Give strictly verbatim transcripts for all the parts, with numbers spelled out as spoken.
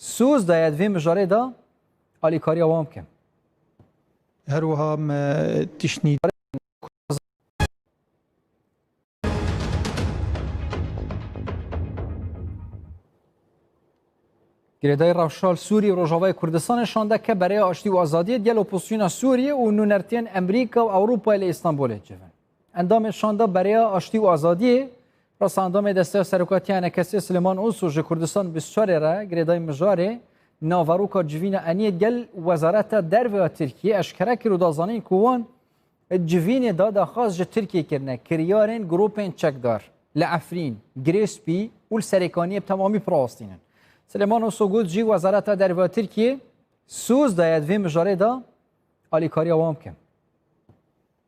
soz daye di vê mijarê de alîkariya wan bikin. Her wiha me tiştnî Girêdayî rewşa li Sûriyê û Rojavayê Kurdistanê şandeke bereya aştî û azadiyê digel opozisyona Sûriyê û nûnertiyên Amerîka û Ewropayê li Îstanbulê civin. Endamên şanda bereya aştî û azadiyê, rasa endamê Desteya Serokatiya Enekesê Silêman Oso ji Kurdistan bîst û çarê re girêdayî mijarê naveroka civîna eniyê digel Wezareta Derve ya Tirkiyê eşkere kir û da zanîn ku wan civînê da daxwaz ji Tirkiyê kirine kiryarên grûpên çekdar li Efrîn, Girê Spî û li Serêkaniyê bi temamî bi rawestînin. Silêman Oso got jî Wezareta Derve ya Tirkiyê soz daye di vê mijarê de alîkariya wan bikin.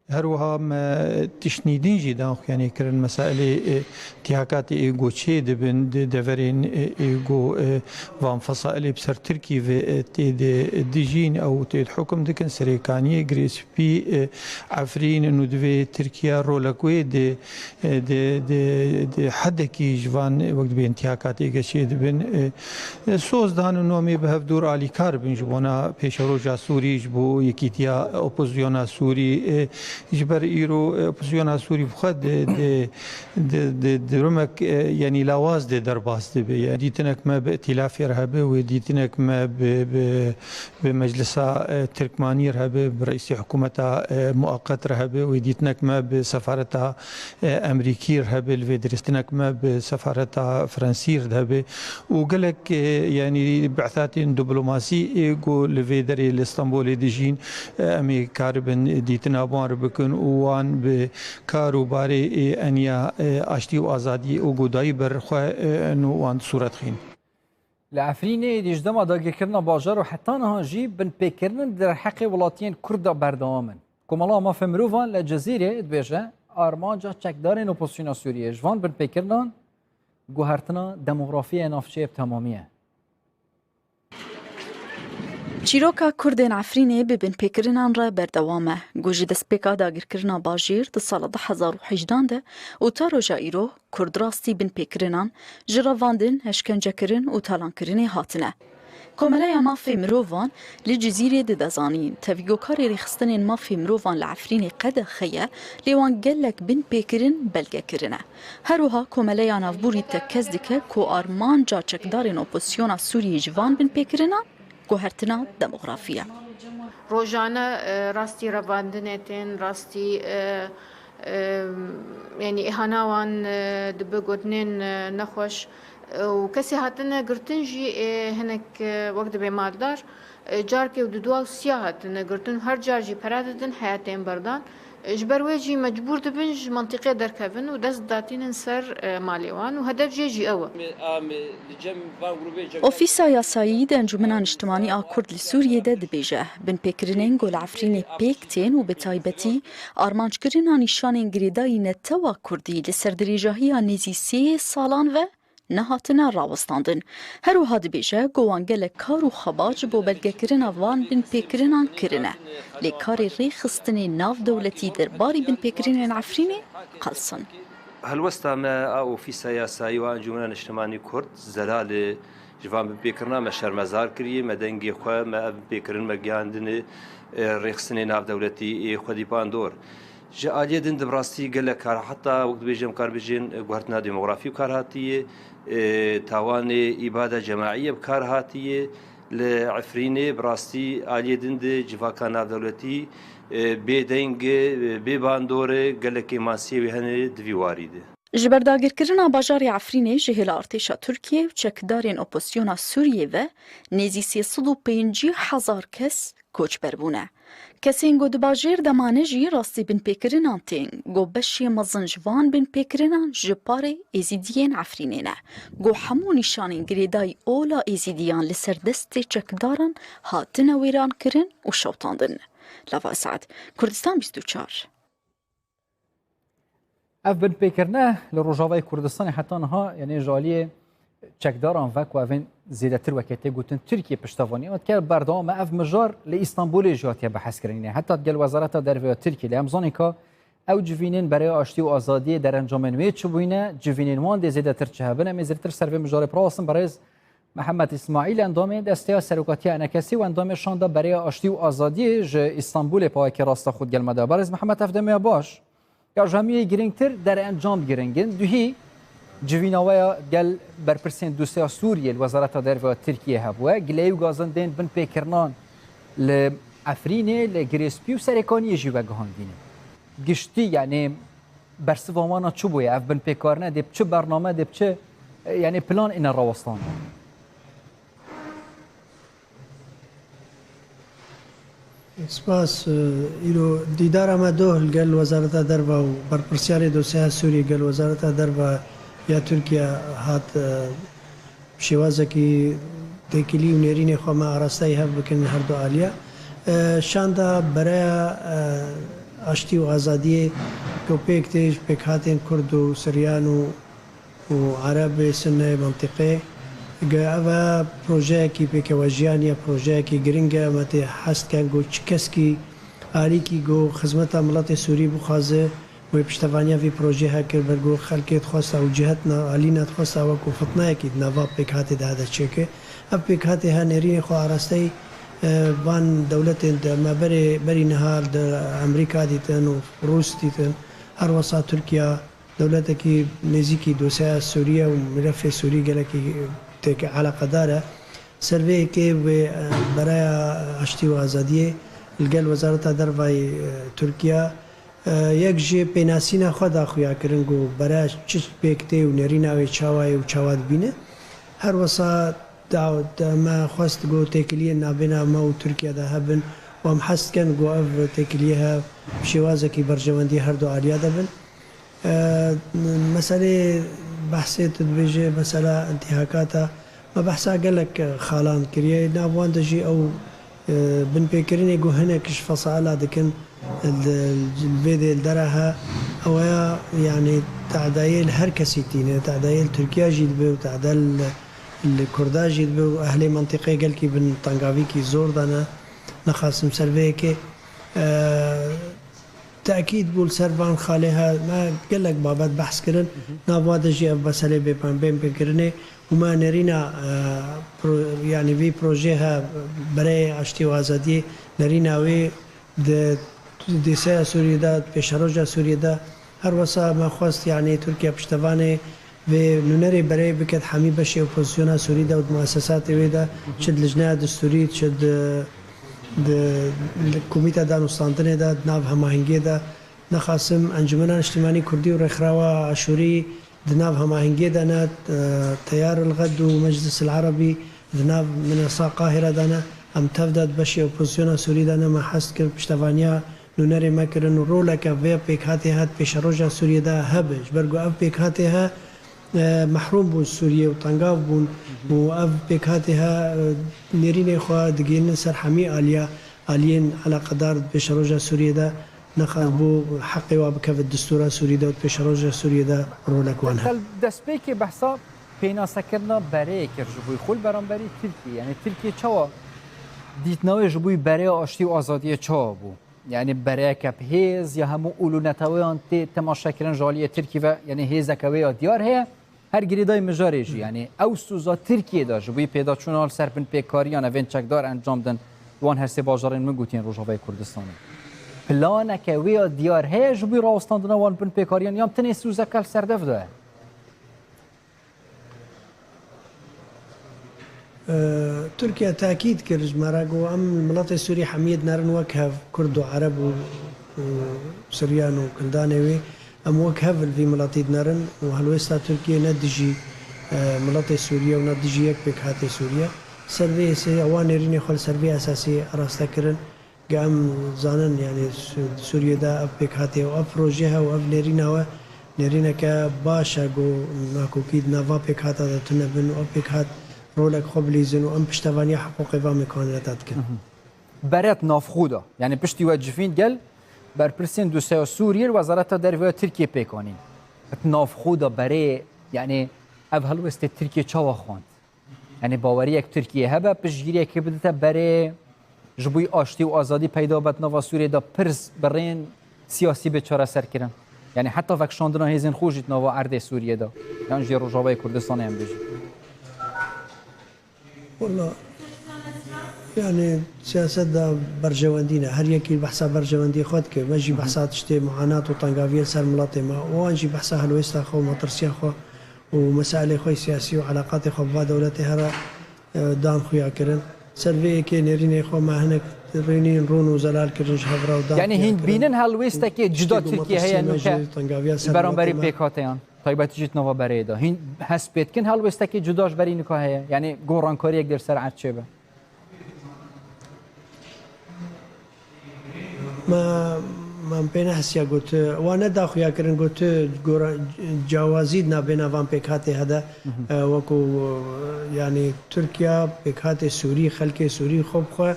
Her wiha me tiştnî din jî dan xwe, yanî kirin mesailê, e, tihakatê ê go çê dibin di deverên, e, ê go, e, van fesailê bi ser Tirkî ve, e, tê de dijîn ew tê de hukum dikin, Serêkaniyê, Girê Spî, e, Efrîn û divê Tirkiye rolek wê di, e, di, di, di hedekî ji van wek dibên tihakatê ge çê dibin, e, e, soz dan û nomê bi hevdûr alîkar bin ji bona pêşeroja Sûrî, ji bo yekîtiya opozisyona Sûrî, e, ji ber îro, e, opozisyona Sûrî bi xwe di, di, di, di, di rimek, e, yanî lawaz de derbas dibe. Yanî dîtinek me bi îtîlafê re hebe, wê dîtinek me bi, bi, bi Meclisa, e, Tirkmanî re hebe, bi reîsê hikûmeta, e, muaqet re hebe, wê dîtinek me bi sefareta, e, Emerîkî re hebe, li vê derê dîtinek me bi sefareta Fransî re hebe û gelek, e, yanî be'thatên diplomasî ê ku li vê derê li Stenbolê dijîn, e, em ê karibin dîtina wan re bikin û wan bi kar û barê ê eniya, e, aştî û azadiyê û ku dayî ber xwe, e, nû wan sûret xîn. Li Efrînê êdî ji dema dagirkirina bajar û heta niha jî binpêkirin di derheqê welatiyên Kurd de berdewam in. Komela Mafê Mirovan li Cizîrê dibêje, armanca çekdarên opozisyona Sûriyê ji van binpêkirinan guhertina demografiyê navçeyê bi temamî ye. Çîroka Kurdên Efrînê bi binpêkirinan re berdewam e. Ku ji destpêka dagirkirina bajêr di sala du hezar û hejdan de û ta roja îro, Kurd rastî binpêkirinan, ji revandin, eşkencekirin û talankirinê hatine. Komeleya Mafê Mirovan li Cizîrê dide zanîn, tevîgokarê rêxistinên mafê mirovan li Efrînê qedexe ye, lê wan gelek binpêkirin belge kirine. Her wiha Komeleya Navborî tekez dike ku armanca çekdarên opozisyona Sûriyê ji van binpêkirinan guhertina demografî ye. Rojane, e, rastî revandinê tên, rastî, e, e, yanî îhana wan, e, dibe gotinên, e, nexweş, e, û kesê hatine girtin jî, e, hinek, e, wek dibê maldar, e, carkê û dudua û siya hatine girtin û her car jî pere didin, heyetên berdan. E, ji ber wê jî mecbûr dibin ji mentiqê derkevin û dest datînin ser, e, malê wan û hedef jê jî ew e. Ofîsa Yasayî di Encûmena Niştimanî a Kurd li Sûriyê de dibêje, binpêkirinên ku li Efrînê pêk tên û bi taybetî armanckirina nîşanên girêdayî netewa Kurdî li ser dirêjahiya nêzî sê salan ve nehatine rawestandin. Her wiha dibêje ku wan gelek kar û xebat ji bo belgekirina van binpêkirinan kirine. Lê karê rêxistinê navdewletî derbarî binpêkirinên Efrînê qels in. Helwesta me a Ofîsa Yasayî û a Encûmena Niştimanî Kurd zelal e. Ji van binpêkirina me şermezar kiriye, me dengê xwe, me ev binpêkirin me gihandine, e, rêxistinê navdewletî ê xwedî bandor. Ji aliyê din de bi rastî gelek kar, heta wek dibêjin, em kar bijin, e, guhertina demografî bi kar hatiye, e, tawanê îbada cemaî ye bi kar hatiye. Li Efrînê bi rastî aliyê din de civaka navdewletî, e, bê deng e, bê bandor e, gelek kêmasiyê wê hene di vî warî de. Ji ber dagirkirina bajarê Efrînê ji hêla artêşa Tirkiyê û çekdarên opozisyona Sûriyê ve nêzî sê sed û pêncî hezar kes koçber bûne. Kesên ku di bajêr de mane jî rastî binpêkirinan tên, ku beşê mezin ji van binpêkirinan ji parê Êzîdiyên Efrînê ne, ku hemû nîşanên girêdayî ola Êzîdiyan li ser destê çekdaran hatine wêrankirin û şewitandin. Lava Esad, Kurdistan bîst û çar. Ev binpêkirine li Rojavayê Kurdistanê heta niha, yanî ji aliyê çekdaran ve ku evên zêdetir weke tê gotin Tirkiye piştevanî dike, berdewam e. Ev mijar li Îstanbulê jî hatiye behskirinê. Heta digel Wezareta Derve ya Tirkiye. Lê em zanîn ka ew civînên bereya aştî û azadiyê derencamên wê çi bûyne, civînên wan dê zêdetir çi hebin. Em ê zêdetir ser vê mijarê birawestin. Berêz Mihemed Îsmaîl, endamê Desteya Serokatiya Enekesî û endamê Şanda Bereya Aştî û Azadiyê ji Îstanbulê pawekê rasta xwe digel me de. Barêz Mihemed, ev demê ya baş. Ya ji hemû yê girîngtir derencam giring in. Duhî civîna we ya gel berpirsên dosyeya Sûriyê li Wezareta Derve ya Tirkiyê hebûye. Gileyî û gazin tên binpêkirinan li Efrînê, li Girê Spî û Serêkaniyê jî vegihandîne. Giştî, yanî bersiva wana çi bûye? Ev binpêkarine dê bi çi bername, dê bi çi, e, yanî plan îne rawestandin? Spas. Îro dîdara me doh li gel Wezareta Derve û berpirsiyarê dosyeya Sûriyê gel Wezareta Derve ya Tirkiye hat, e, bi şêwazekî têkilî û nêrînê xwe me arasteyî hev bikin her du aliya. E, şanda bereya, e, aştî û azadiyê ku pêk tê ji pêkhatên Kurd û Siryan û û Erebê Suneyê mintîqê. Ge ev e projeyekî pêkevejiyaniye, projeyekî giring e. Me tê hez dikin ku çi keskî alîkî ku xizmeta miletê Sûrî bixwaze wê piştevaniya vî projeyê hekir, ber ku xelkê dixwesta û cihet na alî nedixwesta wekû fitneyekî di nava pêkhatê de hede çêke. Ev pêkhatê he nêrînê xwe arasteyî, e, van dewletên de me berê, berî niha li Amerîka dîtin û Rûs dîtin. Her wesa Tirkiye dewletekî nêzîkî dosyeya Sûriye û milefê Sûrî gelekî têke eleqedar e. Ser vê yekê wê, e, Bereya Aştî û Azadiyê li gel Wezareta Dervayê, e, Tirkiye, e, yek jê pênasîna xwe da xuya kirin ku bereya çi pêk tê û nêrîna wê çawa ye û çawa dibîne. Her wesa da, da me xwest ku têkiliyên navbêna me û Tirkiye de hebin û em hez dikin ku ev têkiliyê he bi şêwazekî berjewendî her du aliya de bin. E, meselê behsê tu dibêje, mesela intîhakata, me behsa gelek xalan kiriye. Nav wan de jî ew, e, binpêkirinê ku hinek ji fesaila dikin, li, li vê dê li dera he, ew ya, yanî, tedayê li her kesî tîne, tedayê li Tirkiye jî dibe û tede li, li Kurda jî dibe û ehlê mintîqê gelkî bin tengavîkî zor de ne. Nexasim ser vê yekê, e, Tekîd bû li ser van xalê he, me gelek babet behs kirin. Nav wa de jî ev meselê bê pembên pêkirinê û me nêrîna, e, pro-, yanî vî projê he, bereyê aştî û azadiyê, nêrîna wê di dîseya Sûriyê de, di pêşeroja Sûriyê de, her wesa me xwest, yanî Tirkiye piştevanê vê nûnerê bereyê biket hemî beşê opozisyona Sûrî de û di muesesatê wê de, çi di lijneya distûrî, çi di, di, di komîta danûstandinê de, di nav hemahengiyê de, nexasim Encumena Niştimanî Kurdî û Rêkxirawa Aşûrî di nav hemahengiyê de ne, e, Teyar el Xed û Meclis el Erebî di nav Minesa Qahire de ne, em tev de di beşê opozisyona Sûrî de ne, me hez kir piştevaniya nûnerê me kirin û roleke vê pêkhatê hat pêşeroja Sûriyê de hebe. Ji ber ku ev pêkhatê he, e, mehrûm bûn Sûriyê û tengav bûn û ev pêkhatê he, e, nêrînê xwe digihînin ser hemî aliya, aliyên eleqedar di pêşeroja Sûriyê de nexas bû heqê wa bikeve distûra Sûrî de û di pêşeroja Sûriyê de rolek wan hebe. Te li destpêkê behsa pênasekirina bereyê kir ji bo xwe li beramberî Tirkiyê. Yanî Tirkiye çawa dîtina wê ji bo bereya aştî û azadiyê çawa bû? Yanî bereyeke bi hêz ya hemû ûl û neteweyan tê temaşekirin ji aliyê Tirkî ve, yanî hêzeke wê ya diyar heye. Her girêdayî mijarê jî, yanî ew soza Tirkiyê de ji bo pêdaçûna li ser binpêkariyan evên çekdar encam din, wan her sê bajarên min gotiyen Rojavayê Kurdistanê. Planeke wê ya diyar heye ji bo rawestandina wan binpêkariyan, yan tenê sozeke li ser dev de ye? E, Tirkiye tekîd kir ji me re, got, em miletê Sûrî hemiyê dinerin wek hev, Kurd û Ereb û, û Siryan û Kildanê wê, em wek hev li vî miletî dinerin û helwêsta Tirkiyê ne dijî, e, miletê Sûriye û ne dijî yek pêkhatê Sûriye. Ser vê yekê ewa nêrînê xwe li ser vê esasî araste kirin. Ge em zanin, yanî Sû-, Sûriyê de ev pêkhatê û ev projê he û ev nêrîna we, nêrîneke baş e, ku nakokî di nava pêkhata de tune bin û ev pêkhat rolek xwe bilîzin û em piştevaniya hiqûqê van mêkanîneta dikin. Mhm. Beret navxwe de, yanî piştî we civîn gel berpirsên dosyeya Sûriyê li Wezareta Derve ya Tirkiyê pêk anîn. Di navxwe de berê, yanî ev helwestê Tirkiyê çawa xwend? Yanî baweriyek Tirkiye hebe, piştgiriyekê bidite berê, ji bo aştî û azadî peyda be di nava Sûriyê de pirs birên siyasî bê çareserkirin. Yanî heta vekişandina hêzên xwe jî di nava erdê Sûriyê de, yan jî Rojavayê Kurdistanê em bêjin. Wala, yani siyaset de berjewendî ne. Her yekî behsa berjewendî xwe dike. Me jî behsa tiştê muanat û tengaviyê ser miletê me. Wan jî behsa helwêsta xwe û metirsiya xwe û mesailê xwe siyasî û eleqatê xwe bi va dewletê here, e, dan xuya kirin. Ser vê yekê nêrînê xwe me hinek rênîn rûn û zelal kirin ji hev re û dan Yani xuya hîn kirin. Bînin helwêstekê cuda Tiştê ku Tirkiye heye metirsiya me nuke ji tengaviya ser beramberî miletê me. Pêkhateyên? Taybetî jî di nava bereyê de. Hîn hespêt kin helwêstekê cuda ji berî nika heye? Yani gorankariyek dê li ser erd çêbe? Me, me pê nehesiya got, wa ne daxuya kirin, got, gora-, cawazî di navbêna van pêkhatê hede, Mhm. e, wekû, e, yani Tirkiye, pêkhatê Sûrî, xelkê Sûrî xwe bi xwe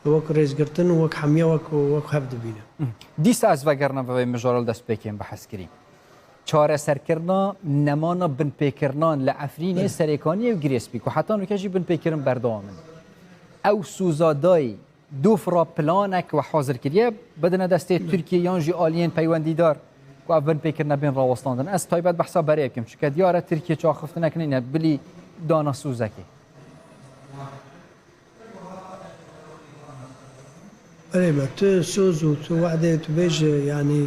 wek rêzgirtin û wek hemiya wek, wek hev dibîne. Mhm. Dîsa ez vegerina vevê mijara li destpêkê em behs kirî. Çareserkirina nemana binpêkirinan li Efrînê, Belê. Serêkaniyê û Girêspî ku heta nûke jî binpêkirin berdewam in. Ew sûza dayî dûf re planek we hazir kiriye, bidine destê Belê. Tirkiye yan jî aliyên peywendîdar ku ev binpêkirine bên rawestandin. Ez taybet behsa berê bikim, çunke diyar e Tirkiye çaxiftinek nîne bilî dana sûzekê. Erê me, tu soz û tu wehdê tu bêje, yanî,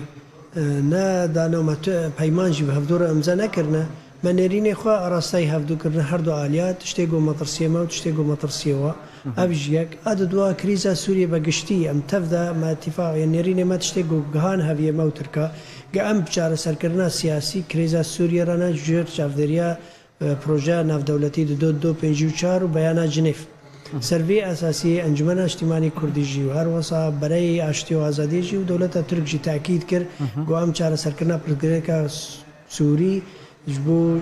e, ne dano me tu peyman jî bi hevdû re imze nekirine. Me nêrînê xwe arasteyî hevdû kirine her du aliya, tiştê ku metirsiyê me û tiştê ku metirsiyê we. Hı hı. Ev ji yek. A di dua krîza Sûriyê be giştî, em tev de me îtîfaq, nêrînê me tiştê ku gihan heviyê me û Tirka, ge em bi çareserkirina siyasî krîza Sûriyê re ne ji çavdêriya e, projeya navdewletî di do do pêncî û çar û beyana Cinêv. Ser vê esasî Encumena Niştimanî Kurdî jî û her wesa Bereyê Aştî û Azadiyê jî û dewleta Tirk jî tekîd kir Hı hı. ku em çareserkirina pirsgirêka Sûrî ji bo, e,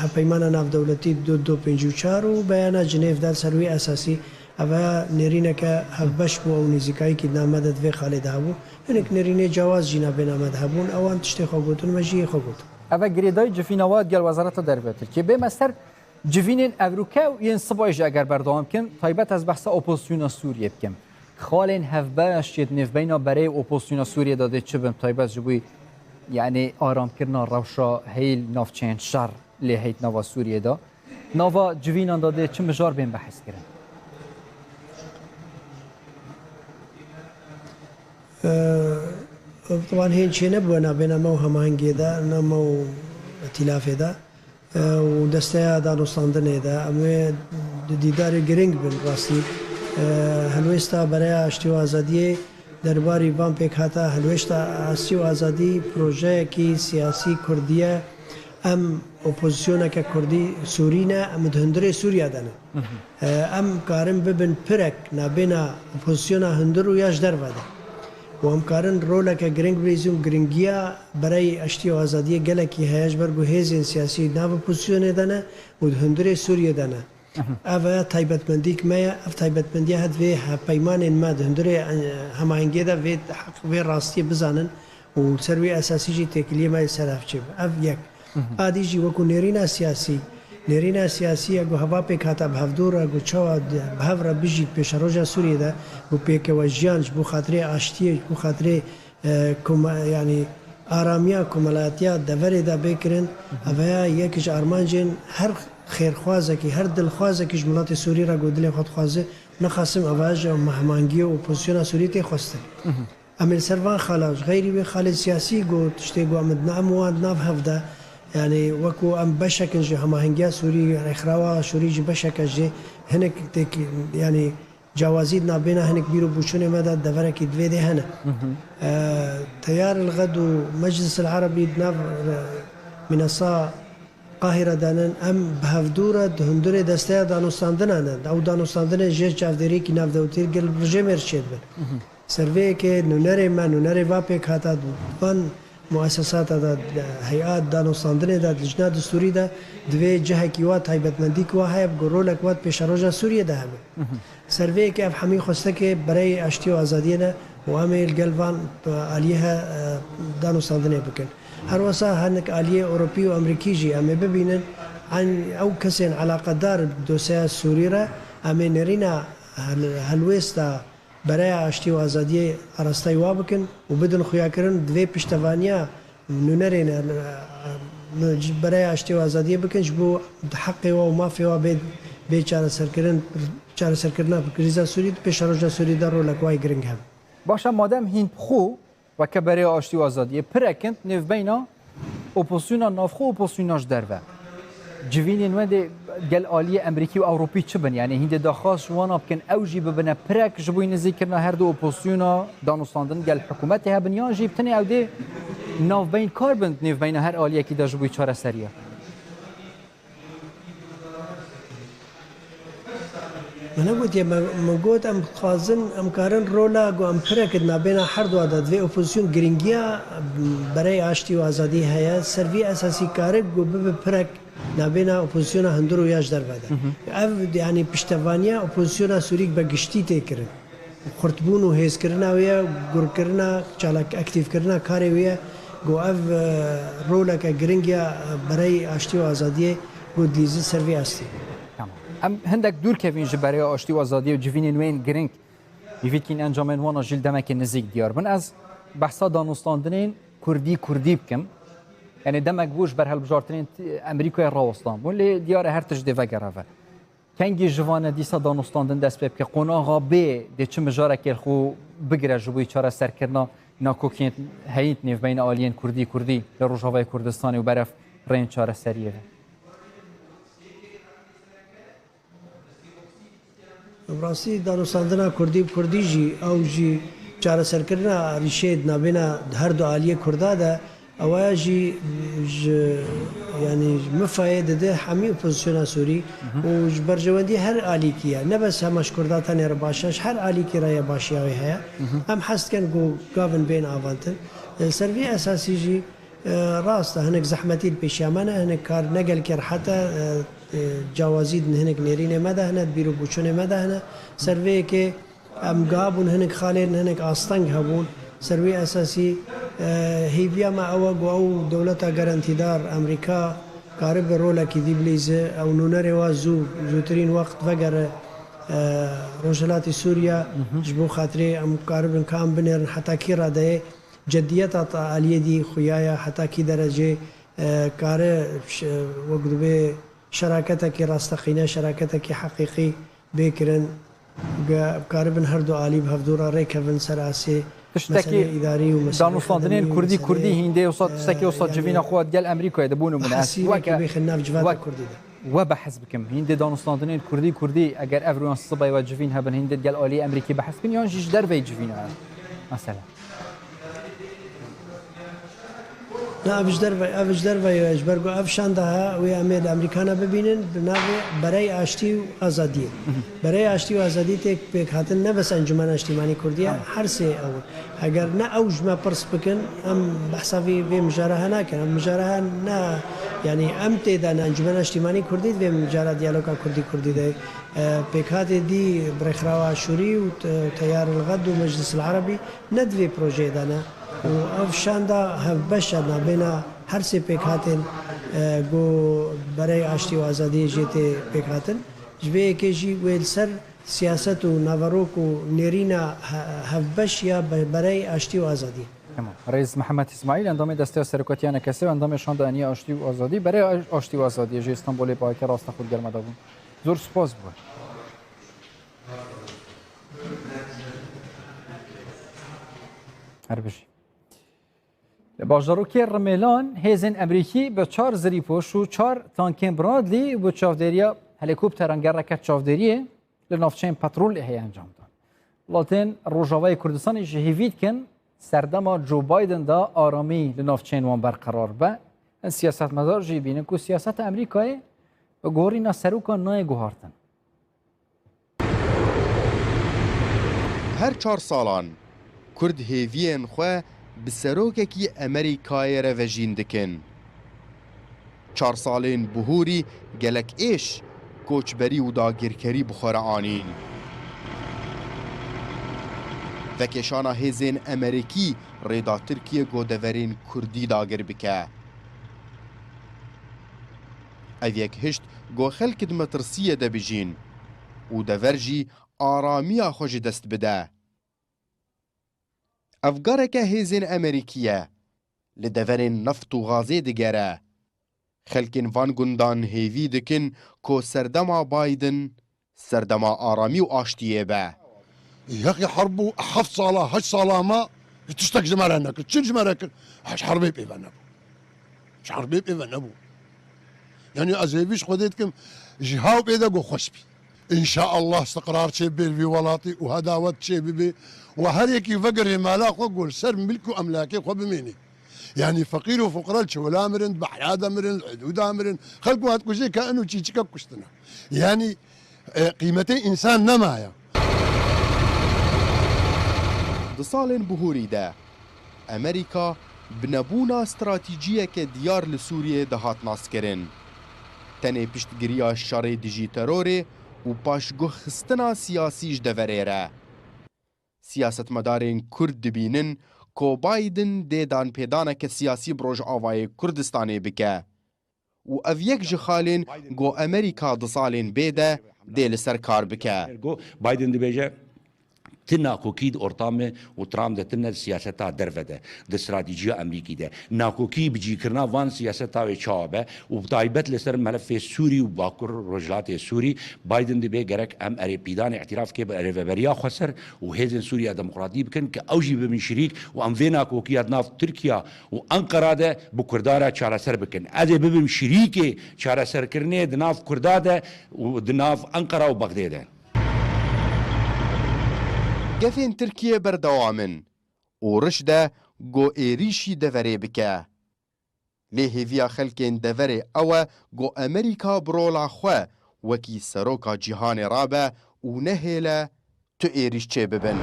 hevpeymana navdewletî du do pêncî û çar û beyana Cinêv de ser wê esasî eve nêrîneke hevbeş bû û nêzîkayîkî di nav me de di vê xalê de hebû. Hinek nêrînê cewaz jî navbêna me de hebûn. Ewan tiştê xwe gotin, me jî yê xwe got. Eve girêdayî civîna we digel Wezareta Derve Tirkiyê. Bême ser civînên evrûke û yên sibayî jî eger berdewam bikin, taybet ez behsa opozisyona Sûriyê bikim. Xalên hevbeş yê di nêvbeyna berê û opozisyona Sûriyê de dê çi bin, taybet ji bo, yanî, aramkirina rewşa heyî li navçeyên şer lê heyî di nava Sûriyê de. Nava civînan de dê çi mijar bên behs kirin? Ee, Taban hên çênebû navbêna me û hemahengiyê de, na me û îtîlafê de, e, û desteya danûstandinê de. Em wê di dîdarê giring bin rastî. E, helwêsta Bereya Aştî û Azadiyê derbarî van pêkhata helwêşta Aştî û Azadî projeyekî siyasî kurdî ye. Em opozisyoneke kurdî Sûrî ne, em di hundirê Sûriya de ne. Hı hı. E, em karin bibin pirek nabêna opozisyona hundir û ya ji derve de. Û em karin roleke giring bilîzin, giringiya Bereyê Aştî û Azadiyê gelekî heye, ji ber ku hêzên siyasî nav opozisyonê de ne û di hundirê Sûriyê de ne. Hı hı. Ev e taybetmendîk me ye, ev taybetmendiya her vê hevpeymanên me di hundirê, e, hemahengiyê de vê heq, vê rastiyê bizanin û ser wê esasî jî têkiliyê me yê ser hev çêbe. Ev yek. Hı hı. A dî jî wekû nêrîna siyasî, nêrîna siyasî ya ku heva pêk hata bi hevdû re, ku çawa di, bi hev re bijît pêşeroja Sûriyê de, ku pêkewejiyan ji bo xatirê aştiyê, ji bo xatirê, e, koma-, yanî aramiya komelatiya deverê de bê kirin, Hı hı. eveya yek ji armancên her xêrxwazekî, her dilxwazekî ji miletê Sûrî re ku dilê xwe dixwaze, nexasim eveya ji hemahengiyê û opozisyona Sûrî tê xwestin. Hı hı. Em ê li ser van xala, ji xeyrî wê xalê siyasî ku tiştê ku em di na-, em wan di nav hev de, yanî wekû em beşek in ji hemahengiya Sûrî, rêkxirawa Sûrî jî beşek e jê, hinek têk-, yanî cawazî di navbêna hinek bîr û boçûnê me de deverekî di vê dê hene. Hı hı. E, Teyar el Xed û Meclis el Erebî di nav, e, mînesa Qahîre de ne, em bi hevdû re di hundirê desteya danûstandina ne. Ew danûstandinên jê çavdêriyekî navdewletî gel rejêmê re çêdibin. Mhm. Ser vê yekê nûnerê me, nûnerê va pêkhata di van muesesata de, di heyat danûstandinê de, di lijna distûrî de divê cihekî wa taybetmendî ki wa heye, bi rolek wa di pêşeroja Sûriyê de hebe. Mhm. Ser vê yekê ev hemî xwestekê bereyê aştî û azadiyê ne û em ê li gel van, e, aliyê he, e, danûstandinê bikin. Her wesa hinek aliyê Ewropî û Amerîkî jî em ê bibînin, eyn ew kesên eleqedar bi dosyeya Sûrî re em ê nêrîna hel-, helwêsta Bereya Aştî û Azadiyê arasteyî wa bikin û bidin xuyakirin, divê piştevaniya nûnerên, e, e, Bereya Aştî û Azadiyê bikin, ji bo heqê wa û mafê wa bê bê çareserkirin, çareserkirina krîza Sûrî di pêşeroja Sûrî de rolek wayî giring hebe. Baş e, madem hîn bi xwe weke Bereya Aştî û Azadiyê pirek in nêvbeyna opozisyona navxwe û opozisyona ji derve. Civînên wendê gel aliyê Emerîkî û Ewropî çi bin? Yanî hîndê daxwaz ji wana bikin ew jî bibine pirek ji bo nizîkirina her du opozisyona, danûstandin gel hikûmetê hebin, yan jî bi tenê ew dê navbeyn kar bin nêvbeyna her aliyekî de ji bo çareseriya? Min gotiye, me, min got em dixwazin, em karin rola ku em pirek di navbêna herduwa de divê opozisyon giringiya berey aştî û azadî heye, ser vî esasî kare ku bibe pirek navbêna opozisyona hundir û ya ji derve de. Ev, yanî piştevaniya opozisyona Sûrî bi giştî tê kirin. Xurtbûn û hêzkirina wê ye, gurkirina, çalak aktîfkirina karê wê ye, ku ev, e, roleke giring ya, e, berey aştî û azadiyê ku dilîzin ser vê astê. Tamam. Em hindek dûr kevîn ji bereya aştî û azadiyê û civînên wê yên giring, hêvî dikîn encamên wana jî li demekê nizîk diyar bin. Ez behsa danûstandinên kurdî kurdî bikim. Yanî demek bû ji ber hilbijartinên Amerîkayê rawestan bûn, lê diyar e her tişt dê vegereve. Kengî ji vane dîsa danûstandin dest pê bike, qonaxa bê dê çi mijarekê li xwe bigire ji bo çareserkirina nakokiyên heyîn nêvbeyna aliyên kurdî kurdî li Rojavayê Kurdistanê û berev rêyên çareseriyê ve? Bi rastî danûstandina kurdî bi kurdî jî, ew jî çareserkirina rîşeyê di navbêna her du aliyê kurda de, ewa jî ji, yanî ji mifayê dide hemî opozisyona Sûrî û ji berjewendî her alîkî ye. Ne bes hema ji kurda tenê re baş e, ji her alîkî re ye, başiya wê heye. Em hez dikin ku gavin bên avantin. Li ser vî esasî jî, e, rast e, hinek zehmetî li pêşiya me ne, hinek kar ne gelkê rehet e, e, e, cawazî di hinek nêrînê me de hene, di bîr û boçûnê me de hene. Ser vê yekê em giha bûn, hinek xalên, hinek asteng hebûn. Ser wî esasî, e, hêviya me ew e ku ew dewleta garantîdar, Amerîka, karibe rolekî dî bilîze, ew nûnerê wa zû, zûtirîn wext vegere, e, Rojhilatê Sûriye, ji bo xatirê em karibin ka em binêrin heta kî radeyê. Ceddiyeta ta aliyê dî xuya ye, heta kî derecê, e, kare ş-, wek dibê şeraketekî rasteqîne, şeraketekî heqîqî bê kirin, ge-, karibin her du alî bi hevdû re rêkevin ser asê meseleyê îdarî û meseleyê danûstandinên kurdî kurdî hîndê wisa, e, tiştekî wisa civîna xwe digel Amerîkayê de bû nimûne. Hesîrekî weke bêxin nav civata kurdî de. We behs bikim. Hîndê danûstandinên kurdî kurdî, eger ev rûyan sibê we civîn hebin, hîndê gel aliyê Amerîkî behs bikin, yan jî ji derveyî civîna hebin? Mesela. Na, ev ji derve, ev ji derve ye, ji ber ku ev şanda he, wê em ê li Amerîkana bibînin, bi navê Berey Aştî û Azadiyê. Berey Aştî û Azadî tê pêk hatin ne bes Encûmena Niştîmanî Kurdî ye, her sê ew in. Eger ne ew ji me pirs bikin, em behsa vê, vê mijara he nakin. Ev mijara he ne, yanî em tê de ne, Encûmena Niştîmanî Kurdî di vê mijara diyaloga Kurdî Kurdî de, e, pêkhatê dî bi Rêkxirawa Aşûrî û te-, Teyar el Xed û Meclis el Erebî ne di vê projeyê de ne. Û ev şanda hevbeş e navbêna her sê pêkhatên, e, ku Berey Aştî û Azadiyê jê tê pêkhatin. Ji vê yekê jî wê li ser siyaset û naverok û nêrîna he-, hevbeş ya be-, Berey Aştî û Azadiyê. Tamam. Rêz Mihemed Îsmaîl, endamê Desteya Serokatiya N K S û endamê Şanda Enî ya Aştî û Azadî, Berê Aştî û Azadiyê jê Îstanbulê bi awayeke rasta xwe digel me de bûn. Zor spas bû. Her bijî. Li bajarokê Rimêlan hêzên Emerîkî bi çar zirîpoş û çar tankên Bradley û bi çavdêriya helîkopteran gereke çavdêriyê li navçeyên petrolê heye encam dan. Welatên Rojavayê Kurdistanê jî hêvî dikin serdema Joe Biden de aramî li navçeyên wan berqerar be. Hin siyasetmedar jî bînin ku siyaseta Amerîkayê bi guherîna serokan nayê guhartin. Her çar salan Kurd hêviyên xwe bi serokekî Amerîkayê re vejîn dikin. Çar salên bihûrî gelek êş, koçberî û dagirkerî bi xwe re anîn. Vekêşana hêzên Amerîkî rê da Tirkiye ku deverên Kurdî dagir bike. Ev yek hişt ku xelk di metirsiyê de bijîn û dever jî aramiya xwe ji dest bide. Ev gareke hêzên Amerîkî ye, li deverên neft û gazê digere. Xelkên van gundan hêvî dikin ku serdema Biden serdema aramî û aştiyê be. Yexî herb û heft sala, heşt sala me tiştek ji me re nekir. Çi ji me re kir? Heş herbê pê ve nebû. Ji herbê pê ve nebû. Yanî ez hêvî ji Xwedê dikim, ji haw pê de ku xweş bî. Înşaallah istiqrar çê bibê li vî welatî û hedawet çê bibê û her yekî vegirê mala xwe ku li ser milk û emlakê xwe bimênê. Yanî feqîr û fuqara li çewla mirin, di behra de mirin, li hidûda mirin. Xelk û hat kujê ke eno çîçike kuştine. Yanî, e, qîmetê însan nemaye. Di salên bihûrî de Amerîka bi nebûna stratejiyeke diyar li Sûriyê dihat naskirin. Tenê piştgiriya şerê dijî terorê û paşguhxistina siyasî ji deverê re. Siyasetmedarên Kurd dibînin ku Biden dê danpêdaneke siyasî bi Rojavayê Kurdistanê bike û ev yek ji xalên ku Amerîka di salên bê de dê li ser kar bike. Go Biden dibêje, ti nakokî di orta me û Trump de tune di siyaseta derve de, di stratejiya Amerîkî de. Nakokî bi cîkirina van siyaseta wê çawa be û bi taybet li ser melefê Sûrî û Bakur Rojhilatê Sûrî, Biden dibê gerek em erê pîdanê îtiraf kê bi rêveberiya xweser û hêzên Sûriya Demokratî bikin, ke ew jî bibin şirîk û em vê nakokiya di nav Tirkiya û Enqera de bi Kurdan re çareser bikin. Ez ê bibim şirîkê çareserkirinê di nav Kurda de û di nav Enqera û Bexdê de. Gefên Tirkiyê berdewam in û riş de ku êrîşî deverê bike. Lê hêviya xelkên deverê ew e ku Amerîka bi rola xwe wekî seroka cîhanê rabe û nehêle tu êrîş çêbibin.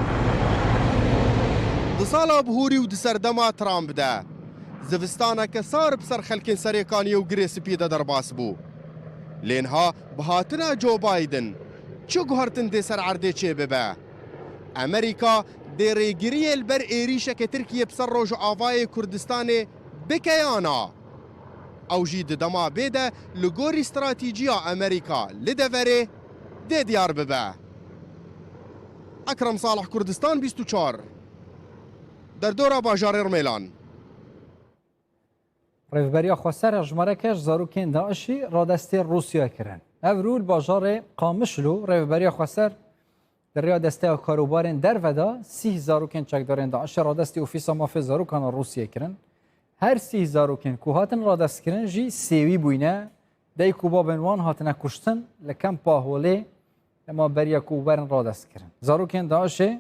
Di sala bihûrî û di serdema Trump de zivistaneke sar bi ser xelkên Serêkaniyê û Girê Spî de derbas bû. Lê niha bi hatina Joe Biden çi guhertin dê ser erdê çêbibe? Amerîka dê rêgiriyê li ber êrîşeke Tirkiyê bi ser Rojavayê Kurdistanê bike ya na? Ew jî di dema bê de li gorî stratîjiya Amerîka li deverê dê diyar bibe. Ekrem Salih, Kurdistan bîst û çar, derdora bajarê Rimêlan. Rêveberiya Xweser hejmareke ji zarokên DAIŞ'î radestê Rûsyayê kirin. Ev rû li bajarê Qamişlo Rêveberiya Xweser di rêya Desteya Karûbarên Derve de sîh zarokên çekdarên DAIŞ'ê radestî Ofîsa Mafê Zarokan a Rûsyayê kirin. Her sîh zarokên ku hatin radestkirin jî sêwî bûyne, dayik û babên wan hatine kuştin li kempa Holê, dema beriya ku werin radestkirin. Zarokên DAIŞ'ê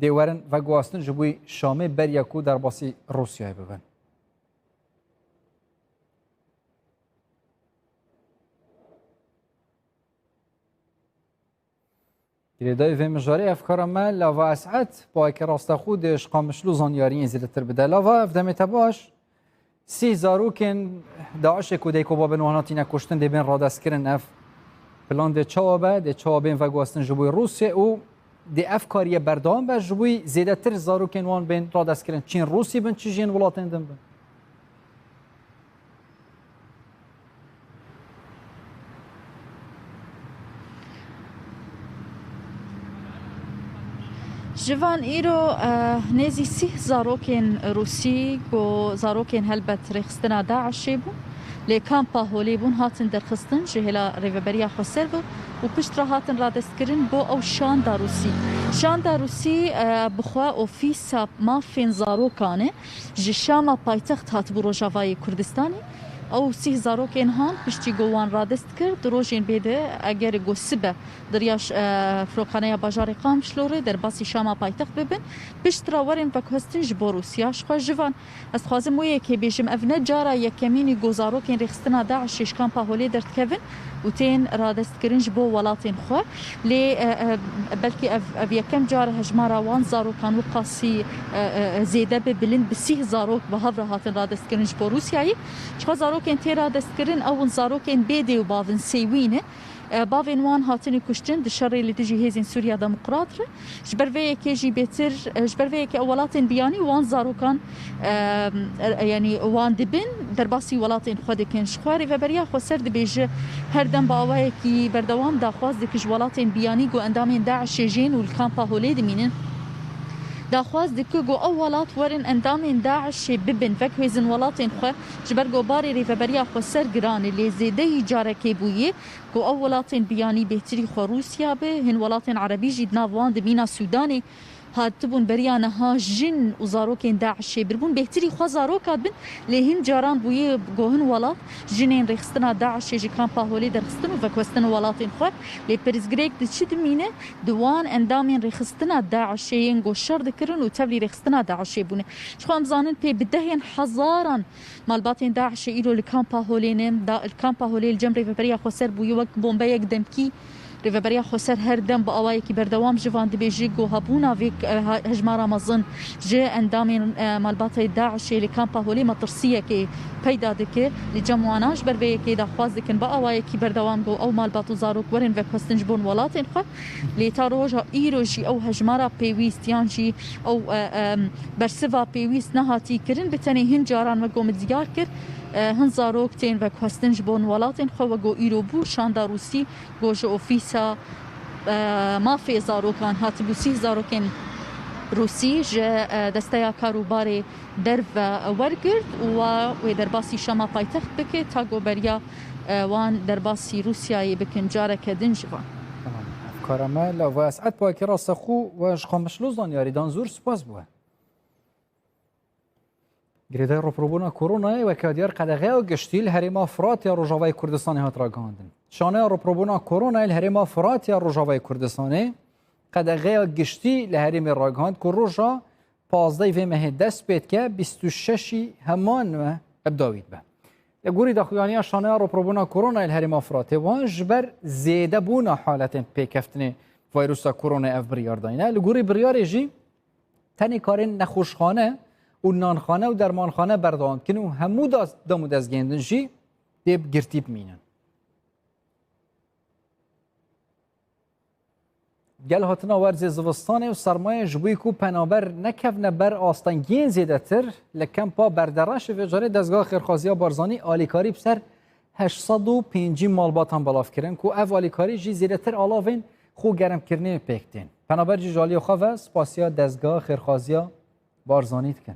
dê werin veguhastin ji bo Şamê beriya ku derbasî Rûsyayê bibin. Girêdayî vê mijarê evkara me Lava Es'ed, bayeke rasteqû dê ji Qamişlo zanyariyên zêdetir bide. Lava, ev demê te baş. Sîh zarokên DAIŞ'ê ku dayik û babên wan hatine kuştin dê bên radestkirin. Ev plan dê çawa be? Dê çawa bên veguhastin ji bo Rûsya û dê ev kariye berdewam be ji bo zêdetir zarokên wan bên radestkirin? Çi yên Rûsî bin, çi jî yên welatên din bin? Ji van îro, eh, nêzî sîh zarokên Rûsî ku zarokên helbet rêxistina DAIŞ'ê bûn, lê kampa Holê bûn, hatin derxistin ji hêla Rêveberiya Xweser ve û piştre hatin radestkirin bo ew şanda Rûsî. Şanda Rûsî, eh, bi xwe ofîsa mafên zarokan e. Ji Şama paytext hatibû Rojavayê Kurdistanê. Ew sîh zarokên han piştî ku wan radest kir, di rojên bê de eger ku sibe di riya ş-, e, firokxaneya bajarê Qamişlo re derbasî Şama paytext bibin, piştre werin veguhestin ji bo Rûsya. Ji xwe ji van ez dixwazim wê yekê bêjim, ev ne cara yekemîn e ku zarokên rêxistina DAIŞ'ê ji kampa Holê derdikevin û tên radestkirin ji bo welatên xwe. Lê, e, e, belkî ev, ev yekem car e hejmara wan zarokan wiqasî, e, e, zêde be, bilind, bi sîh zarok bi hev re hatin radestkirin ji bo Rûsyayê. Çiqa zarokên tê radestkirin, ew in zarokên bê dê û bav in, sêwî ne. E, bavên wan hatine kuştin di şerê li dijî hêzên Sûriya Demokrat re. Ji ber vê yekê jî bêtir, e, ji ber vê yekê ew welatên biyanî wan zarokan, e, e, yanî wan dibin, derbasî welatên xwe dikin. Ji xwe Rêveberiya Xweser dibêje, her dem bi awayekî berdewam daxwaz dike ji welatên biyanî ku endamên DAIŞ'ê jên û li kampa Holê dimînin, Daxwaz dike ku ew welat werin endamên DAIŞê bibin, veguhêzin welatên xwe, ji ber ku barê rêveberiya xweser giran e, lê zêdeyî carekê bûye ku ew welatên biyanî bêhtirî xwe Rûsya be, hin welatên erebî jî di nav wan de mîna Sûdanê hatibûn beriya niha jin û zarokên DAIŞê biribûn. Bêhtirî xwe zaroka dibin, lê hin caran bûye ku hin welat jinên rêxistina DAIŞê ji kampa holê derxistin û veguhestin welatên xwe. Lê pirsgirêk di çi dimîne? Di wan endamên rêxistina DAIŞê yên ku şer dikirin û tevlî rêxistina DAIŞê bûne. Ji xwe em zanin pê bi dehên hezaran malbatên DAIŞê îro li kampa holê ne. Da, li kampa holê li cem rêveberiya xweser bûye wek bombeyek demkî. Rêveberiya xweser her dem bi awayekî berdewam ji van dibêje ku hebûna vê, e, ha-, hejmara mezin ji endamên, e, malbatê DAIŞê li kampa holê metirsiyekê peyda dike. Li cem wana ji ber vê yekê daxwaz dikin bi awayekî berdewam ku ew malbat û zarok werin veguhestin ji bo welatên xwe. Lê ta roja îro jî ew hejmara pêwîst yan jî ew, e, e, bersiva pêwîst nehatî kirin. Bi tenê hin caran wek ku min diyar kir, e, hin zarok tên veguhestin ji bo welatên xwe, wek ku îro bû şanda Rûsî ku ji ofîsa, e, mafê zarokan hatibû sîh zarokên Rûsî ji, e, desteya kar û barê derve wergirt û wa wê derbasî Şama paytext bike ta ku beriya, e, wan derbasî Rûsyayê bikin careke din ji van. Tamam. Ev kara me li Ava Es'ed Pakî rastexû we ji Qamişlo zanyarî dan, zor spas bi we. Girêdayî rûpirûbûna koronayê weke diyar qedexeya giştî li herêma Firatê ya Rojavayê Kurdistanê hat ragihandin. Şaneya rûpirûbûna koronayê li herêma Firatê ya Rojavayê Kurdistanê qedexeya giştî li herêmê ragihand ku roja pazdehê vê mehê dest pê dike, bîst û şeşî heman me bi dawî dibe. Li gorî daxuyaniya Şaneya rûpirûbûna koronayê li herêma Firatê, wan ji ber zêdebûna haletên pêkeftinê vayrusa koronayê ev biryar dayne. Li gorî biryarê jî, tenê karên nexweşxane û nanxane û dermanxane berdewam dikin û hemû das-, dem û dezgehên din jî dê bi girtî bimînin. Gel hatina werzê zivistanê û sermayê ji bo ku penaber nekevne ber astengiyên zêdetir, li kempa Berdereşê vê carê dezgeha Xêrxaziya Barzanî alîkarî bi ser heşt sed û pêncî malbatan belav kirin ku ev alîkarî jî zêdetir alavên xwe germkirinê pêk tên. Penaber jî ji aliyê xwe ve spasiya dezgeha Xêrxaziya Barzanî dikin.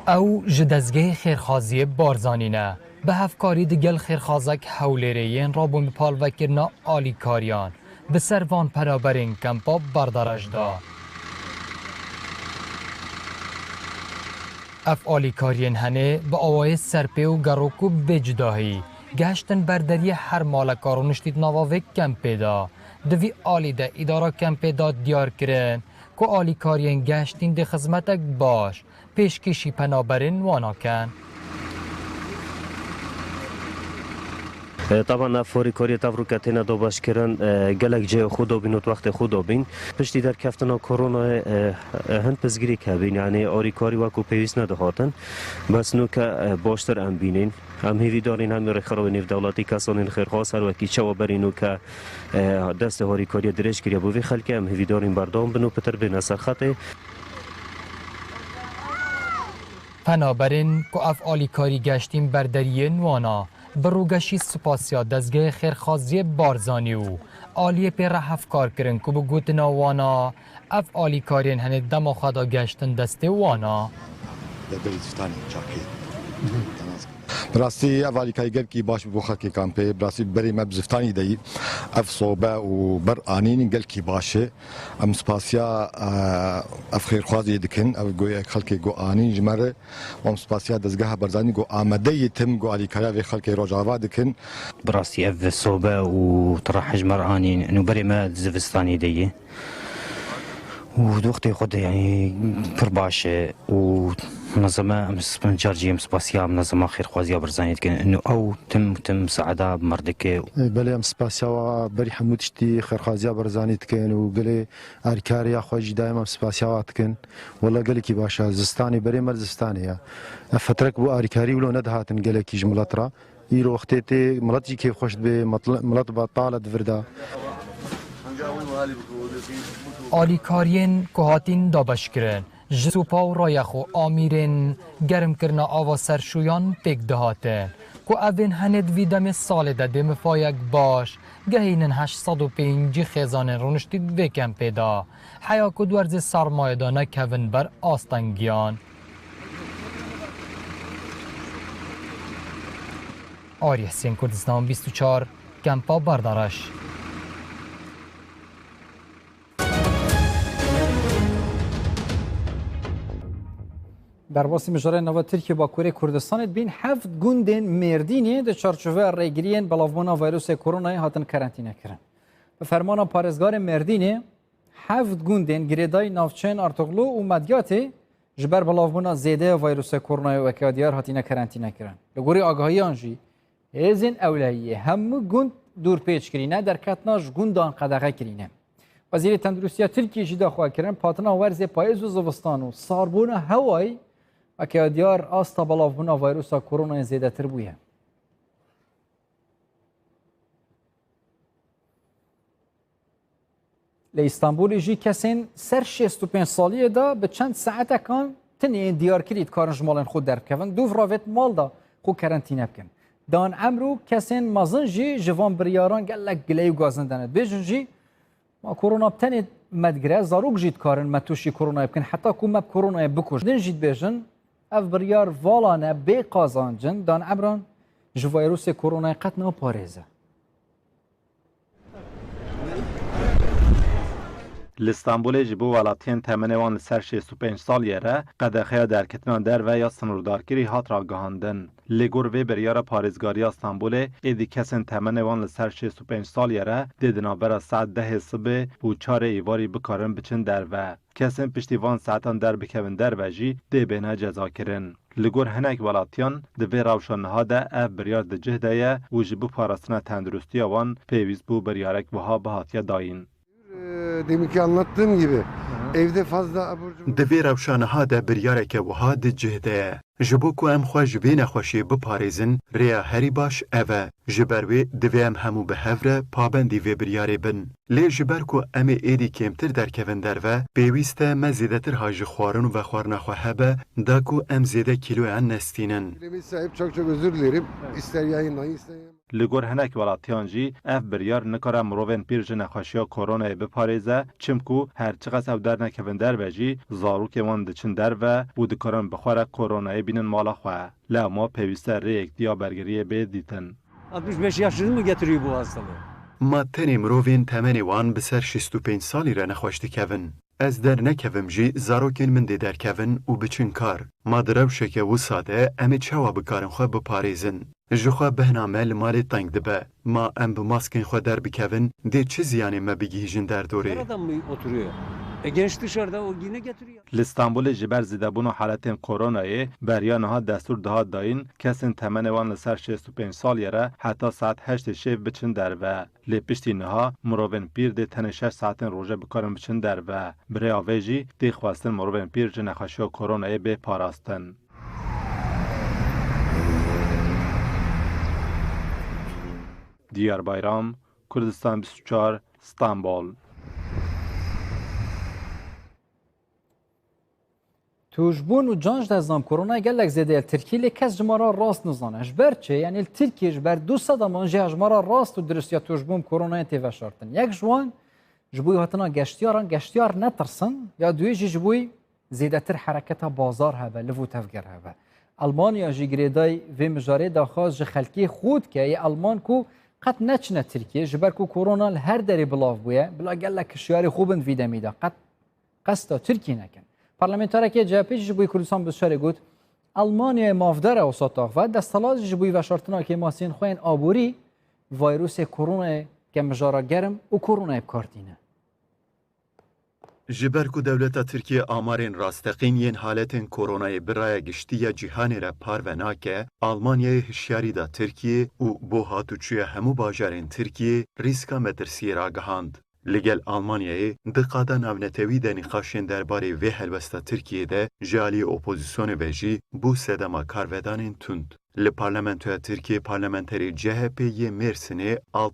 Ew ji dezgehê Xêrxaziyê Barzanî ne. Bi hevkarî digel xêrxazek Hewlêrê yên rabûn bi palvekirina alîkariyan bi ser van penaberên kempa Berdereş de. Ev alîkariyên henê bi awayê serpê û gerok û bê cudahî gehiştin ber deriyê her maleka rûniştî di nava vê kempê de. Di vî alî de îdara kempê da diyar kirin ku alîkariyên gehiştîn dê xizmetek baş pêşkêşî penaberên wana kin. E, taban ev alîkariyê tev rûke têne dabeşkirin, e, gelek cihê xwe dabîn û wextê xwe dabîn. Piştî derkeftina koronayê, e, e, hin pirsgirêk hebîn, yanî alîkarî wekû pêwîst nedihatin. Bes nûke, e, baştir em bînin. Em hêvîdarîn hemî rêkxerawê nêvdewletî, kesanên xêrxwaz her wekî çawa berî nûke, e, destê harîkariyê dirêj kiriye bo vê xelkê, em hêvîdarîn berdewam bin û pitir bêne ser xetê. Penaberên ku ev alîkarî geştîn berderiyên wana, bi rûgeşî spasiya dezgehê xêrxaziyê Barzanî û aliyê pê re hevkar kirin ku bi gotina wana ev alîkariyên henê dema xwe da geştin destê wana. Bi rastî ev alîkarî gelkî baş bû bo xelkê kampê. Bi rastî berê me bi ziftanî de yî ev sobe û ber anîn gelkî baş e. Em spasiya, e, ev xêrxwazê dikin, ev goya xelkê got anîn ji me re. Em spasiya dezgeha Barzanî got amade yî tim got alîkariya vê xelkê Rojava dikin. Bi rastî ev sobe û tira hejmar anîn nûberê me di zivistanê de ye. Û di wextê xwe de, yanî, pir baş e û munezeme, em sp-, carcî em spasiya munezema xêrxwaziya Barzanî dikin. Û ew tim tim saeda bi me re dike. Belê, em spasiya wa berî hemû tiştî xêrxwaziya Barzanî dikin û gelê alîkariya xwe jî daîm em spasiya wa dikin. Wela gelekî baş e. Zistanê berê me zistanê ye. Ev fetrek bû alîkarî wilo nedihatin gelekî ji milet re. Îro wextê tê milet jî kêfxweş dibe, mitl-, milet betal e di vir de. Alîkariyên ku hatîn dabeşkirin, ji sopa û rayex û amîrên germkirina ava serşûyan pêk dihatin, ku Û ev ên henê di vî demê salê de dê mifayek baş gehînin heşt sed û pêncî xêzanên rûniştî di vê kempê de, heya ku di werzê sermayê de nekevin ber astengiyan. Arî Hesên, Kurdistan bîst û çar, Kempa Bardareş. Derbasî mijarê nava Tirkiye û Bakurê Kurdistanê dibîn heft gundên Mêrdînê di çarçoveya rêgiriyên belavbûna vîrusê koronayê hatin karantînekirin. Bi fermana parêzgarê Mêrdînê heft gundên girêdayî navçeyên Artuklu û Medyatê ji ber belavbûna zêde ya vîrusê koronayê weke diyar hatine karantînekirin. Li gorî agahiyan jî, hêzên ewlehiyê hemû gund dûrpêç kirîne, derketina ji gundan qedexe kirîne. Wezîrê Tenduristiya Tirkiyê jî daxuya kirin, patina werzê payîz û zivistan û sarbûna hewayî weke diyar asta belavbûna vîrusa koronayê zêdetir bûye. Li Îstanbulê jî kesên ser şêst û pênc saliyê de bi çend saetekan tinê yên diyarkirî dikarin ji malên xwe derbikevin, dûv ravêt mal de xwe kerentîne bikin. Dan emro kesên mezin jî ji van biryaran gelek gileyî û gazin dene. Dibêjin jî, ma korona bi tenê me digire, zarok jî dikarin me tûşî koronayê bikin, heta ku me bi koronayê bikujin. Din jî dibêjin, ev biryar vala ne, bê qazanc in, dan emran ji vîrusê koronayê qet naparêze. Li Stenbolê ji bo welatiyên temenê wan li ser şêst û pênc saliyê re qedexeya derketina derve ya sinûrdarkirî hat ragihandin. Li gor vê biryara parêzgariya Stenbolê êdî kesên temenê wan li ser şêst û pênc saliyê re dê di navbera saet dehê sibê û çarê îvarî bikarin biçin derve. Kesên piştî van saetan derbikevin derve jî dê bêne cezakirin. Li gor hinek welatiyan di vê rewşa niha de ev biryar di cih de ye û ji bo parastina tenduristiya wan pêwîst bû biryarek wiha bihatiye dayîn. Ee, deminki anlattığım gibi evde fazla abur cubur Di vê rewşa niha de biryareke wiha di cih de ye. Ji bo ku em xwe ji vê nexweşiyê biparêzin, rêya herî baş ev e. Ji ber wê divê em hemû bi hev re pabendî vê biryarê bin. Lê ji ber ku em ê êdî kêmtir derkevin derve, pêwîst e me zêdetir ha ji xwarin û vexwarina xwe hebe, da ku em zêde kîloyan nestînin. Dileme sahip, çok çok özür dilerim. İster yayınlayın, ister Li gor hinek welatiyan jî ev biryar nikare mirovên pîr ji nexweşiya koronayê biparêze, çimku her çiqas ew dernekevin derve jî, zarokên wan diçin derve û dikarin bi xwe re koronayê bînin mala xwe. Lewma pêwîst e rêyek diya bergiriyê bê dîtin. Altmış beş yaşını mı getiriyor bu hastalığı? Ma tenê mirovên temenê wan bi ser şêst û pênc salî re nexweş dikevin. Ez dernekevim jî zarokên min dê derkevin û biçin kar. Ma di rewşeke wisa de em ê çawa bikarin xwe biparêzin? Ji xwe behna me li malê teng dibe. Ma em bi maskên xwe derbikevin, dê çi ziyanê me bigihîjin derdorê? Adam mı oturuyor? E, genç dışarıda, o yine getiriyor. Li Stenbolê ji ber zêdebûna haletên koronayê beriya niha destûr dihat dayîn, kesên temenê wan li ser şêst û pênc saliyê re heta saet heştê şev biçin derve. Lê piştî niha mirovên pîr dê tenê şeş saetên roje bikarin biçin derve. Bi rêya vê jî tê xwestin mirovên pîr ji nexweşiya koronayê bê parastin. Diyar Bayram, Kurdistan bîst û çar, Stenbol. Tûşbûn û can ji destdan koronayê gelek zêde ye li Tirkiyê, lê kes jimara rast nizane. Ji ber çi? Yanî li Tirkiyê ji ber du sed a man jê hejmara rast û dirust ya tûşbûn bi koronayê tê veşartin. Yek ji wan ji bo hatina geştiyaran, geştiyar netirsin, ya duyê jî ji bo zêdetir hereketa bazar hebe, liv û tevger hebe. Almanya jî girêdayî vê mijarê daxwaz ji xelkê xwe dike, yê Alman ku qet neçine Tirkiyê, ji ber ku korona li her derê bilav bûye, bila gelek hişyarî xwe bin vî demî de. Qet qesta Tirkiyê nekin. Parlamenterekê C H P jî ji bo Kurdistan bîst û çarê got, Almanyayê mafdar e wisa taxve, desthilat jî ji bo veşartina kêmasiyên xwe yên aborî, vîrusê koronayê ke mijara germ û koronayê bi kar tîne. Ji ber ku dewleta Tirkiyê amarên rasteqîn yên haletên koronayê bi raya giştî ya cîhanê re parve nake, Almanyayê hişyarî da Tirkiyê û bo hatûçûya hemû bajarên Tirkiyê rîska metirsiyê ragihand. Li gel Almanyayê di qada navnetewî de nîqaşên derbarê vê helwesta Tirkiyê de ji aliyê opozîsyonê ve jî bû sedema karvedanên tund. Li Parlamentoya Tirkiyê parlamenterê C H P yê Mêrsînê Alp